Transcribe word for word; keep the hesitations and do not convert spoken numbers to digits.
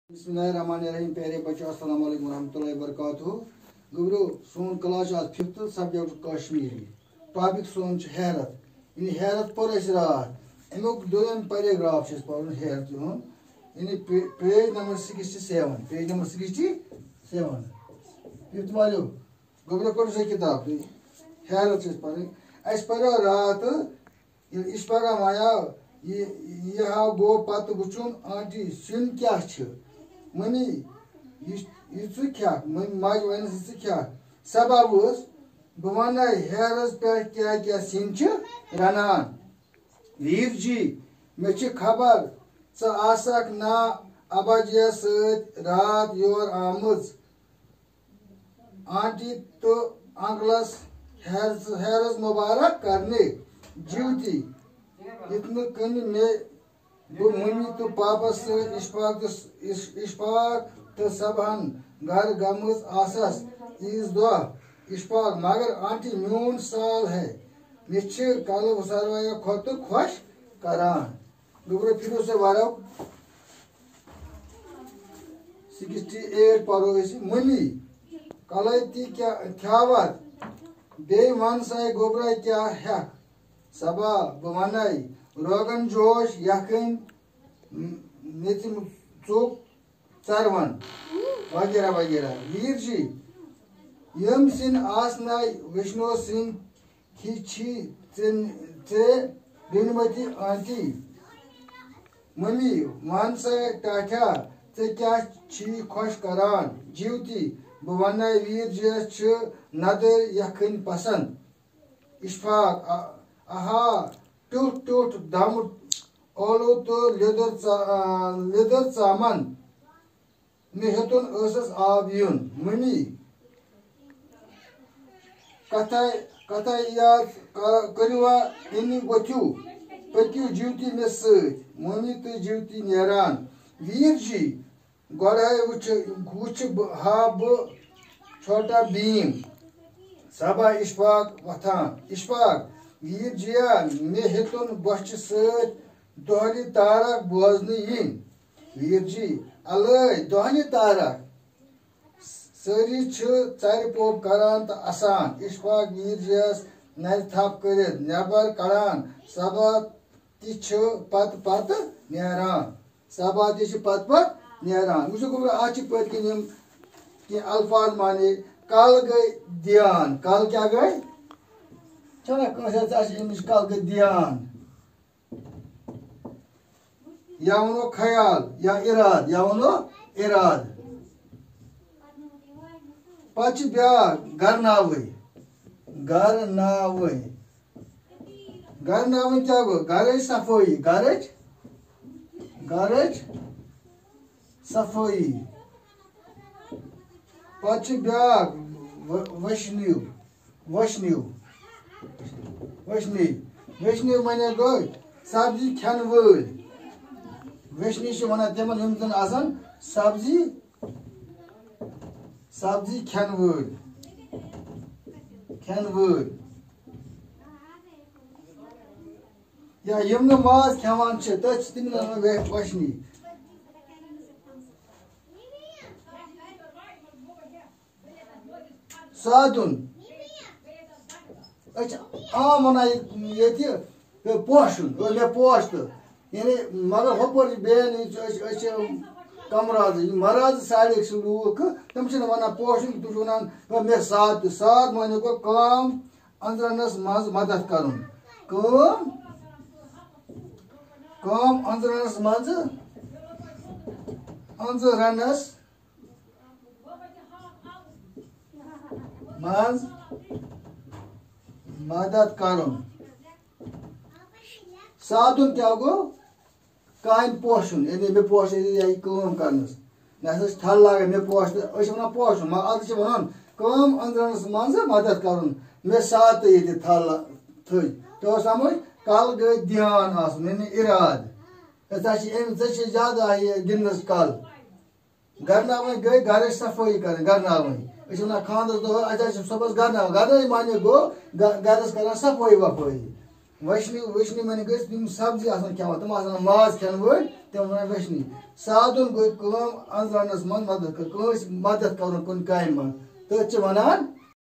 بسم اللہ الرحمن الرحیم۔ پیارے بچو، السلام علیکم ورحمۃ اللہ وبرکاتہ۔ گوٚبرو، سون کلاس چھُ آز ففتھ، سبجیکٹ کشمیری۔ ٹاپک سون چھُ حیرت۔ یعنی حیرت پوٚر اَسہِ راتھ۔ اَمیُک دوٚیِم پیراگراف چھُ اَسہِ پَرُن حیرتہِ ہُنٛد۔ یعنی پے-، page number sixty seven, page number sixty seven. Fifth value, گوٚبرو، پٔرِو سا کِتاب تُہۍ۔ حیرت چھِ اَسہِ پَرٕنۍ۔ اَسہِ پَریو راتھ ییٚلہِ اشفاقن ونیاو، یہِ، یہِ ہا گوٚو پتہٕ وُچھُن، آنٹی، سیُن کیٛاہ چھُ؟ ممی، یہِ، یہِ ژٕ کھٮ۪کھ؟ مٔمۍ، ماجہِ ونٮ۪س، یہِ ژٕ کھٮ۪کھ؟ سبا ؤژھ، بہٕ ونے ہیرس پٮ۪ٹھ کیٛاہ کیٛاہ سِنۍ چھِ رنان۔ ویٖر جی، مےٚ چھِ خبر، ژٕ آسکھ نا ابا جِیَس سۭتۍ راتھ یور آمٕژ۔ آنٹی تہٕ انکلس ہیرس، ہیرس مبارک کرنہِ۔ جیوتی، یِتھ نہٕ کٔنۍ مےٚ بہٕ ممی تہٕ پاپس سۭتۍ اشفاق تہٕ س-، اش-، اشفاق تہٕ صبحن گھر گٔمٕژ آسس عیٖذ دۄہ۔ اشفاق، مگر آنٹی، میون سال ہے، مےٚ چھِ کلہٕ سارویو کھۄتہٕ خۄش کران۔ گوٚبرا، پھِرِو سا وَرَو۔ سِکِسٹی ایٹ پَرو أسۍ۔ مٔمی، کَلٲے تہِ کیٛاہ کھیٛاوَتھ؟ بیٚیہِ وَن سا، گوٚبرا، کیٛاہ ہٮ۪کھ؟ صبا، بہٕ وَنَے، روغن جوش، یَکھٕنۍ، م-، میٚژِ ژوٚپ، ژَروَن، وغیرہ وغیرہ۔ ویٖر جی، یِم سِنۍ آسنَے ویشنو سٕنٛدۍ ہی چھی ژےٚ، ژےٚ رٔنمٕتۍ آنٹی۔ ممی، وَن سا ٹاٹھیا، ژےٚ کیٛاہ چھی خۄش کران؟ جیوتی، بہٕ وَنَے ویٖر جِیَس چھِ ندٕر یَکھٕنۍ پسنٛد۔ اشفاق، آ-، آہا، ٹیوٚٹھ ٹیوٚٹھ دَمہٕ ٲلوٕ تہٕ لیٚدٕر ژا-، آ، لیٚدٕر ژامَن۔ مےٚ ہیوٚتُن ٲسَس آب یُن۔ مٔمی، کَتھَے، کَتھَے یاد کَ-، کٔرِوا اِنہِ ؤتھِو، پٔکِو جیوتی مےٚ سۭتۍ۔ مٔمی تہٕ جیوتی نیران۔ ویٖر جی، گۄڈَے وٕچھِ، وٕچھِ بہٕ، ہا بہٕ چھوٹا بھیم۔ صبا، اشفاق وۄتھان۔ اشفاق، ویٖر جِیا، مےٚ ہیوٚتُن بۄچھِ سۭتۍ دۄہلہِ تارک بوزنہٕ یِنۍ۔ ویٖر جی، الٲے دۄہلہِ تارک۔ سٲری چھِ ژَرِ پوٚپ کران تہٕ اَسان۔ اشفاق ویٖر جِیَس نَرِ تھپھ کٔرِتھ نٮ۪بر کڑان۔ صبا تہِ چھِ پتہٕ پتہٕ نیران۔ صبا تہِ چھِ پتہٕ پتہٕ نیران۔ وٕچھِو گوٚبرا، اَتھ چھِ پٔتۍ کِنۍ یِم کینٛہہ الفاظ معنی۔ کَل گٔے دیان۔ کَل کیٛاہ گٔے؟ چھَنا کٲنٛسہِ ہَتھ ژَتجی أمِس کَل گٔے دیان۔ یا وَنو خیال یا اِراد، یا وَنو اِراد۔ پَتہٕ چھِ بیٛاکھ گَرناوٕنۍ۔ گَرناوٕنۍ۔ گَرناوٕنۍ کیٛاہ گوٚو؟ گَرٕچ صفٲیی۔ گَرٕچ، گَرٕچ صفٲیی۔ پَتہٕ چھِ بیٛاکھ و-، وشنیو، وشنیو، وشنی۔ وشنی معنی گوٚو سبزی کھٮ۪ن وٲلۍ۔ وشنی چھِ وَنان تِمَن، یِم زَن آسَن سبزی، سبزی کھٮ۪ن وٲلۍ، کھٮ۪ن وٲلۍ۔ یا یِم نہٕ ماز کھٮ۪وان چھِ، تٔتھۍ چھِ تِم وَنان وے-، وشنی۔ سادُن۔ أسۍ چھِ عام وَنان یہِ-، ییٚتہِ، یہِ پوشُن، یہِ مےٚ پوش تہٕ۔ یعنی، مگر ہُپٲرۍ چھِ بیٚیہِ أسۍ، أسۍ، أسۍ چھِ کمرازٕ، یِم مَرازٕ ساڑِ أکۍ سٕنٛدۍ لوٗکھ، تِم چھِنہٕ وَنان پوشُن، تِم چھِ وَنان، مےٚ ساد تہِ۔ ساد معنی گوٚو کٲم أنٛزرَنَس منٛز مدد کَرُن۔ کٲم، کٲم أنٛزرَنَس منٛز، أنٛزرَنَس منٛز مدد کرُن۔ سادُن کیٛاہ گوٚو؟ کامہِ پوشُن، یعنی مےٚ پوش، یعنی یہِ کٲم کرنَس۔ مےٚ ہسا چھِ تھل لاگٕنۍ، مےٚ پوش تہٕ أسۍ چھِ وَنان پوشُن، مگر اَتھ چھِ وَنان کٲم أنٛدرَنَس منٛز مدد کرُن۔ مےٚ ساد تہٕ ییٚتہِ تھل تھٔج۔ توٚر سمجھ؟ کَل گٔے دھیان آسُن، یعنی اِرادٕ۔ أسۍ ہسا چھِ أمۍ، ژےٚ چھِ زیادٕ آیہِ گِنٛدنَس کَل۔ گرناوٕنۍ گٔے گرٕچ صفٲیی کرٕنۍ، گرناوٕنۍ۔ أسۍ چھِ وَنان خانٛدرَس دۄہ، اَسہِ حظ چھِ صُبحَس گرناوٕنۍ۔ گرناوٕنۍ معنی گوٚو گ-، گرَس کران صفٲیی وفٲیی۔ وچھنہِ وچھنہِ معنی گٔے یِم سبزی آسان کھٮ۪وان، تِم آسان ماز کھٮ۪ن وٲلۍ، تِم ونان وچھنہِ۔ سعدُن گوٚو کٲم انزراونس منٛز مدد کٔر، کٲنٛسہِ مدد کرُن کُنہِ کامہِ منٛز، تٔتھۍ چھِ ونان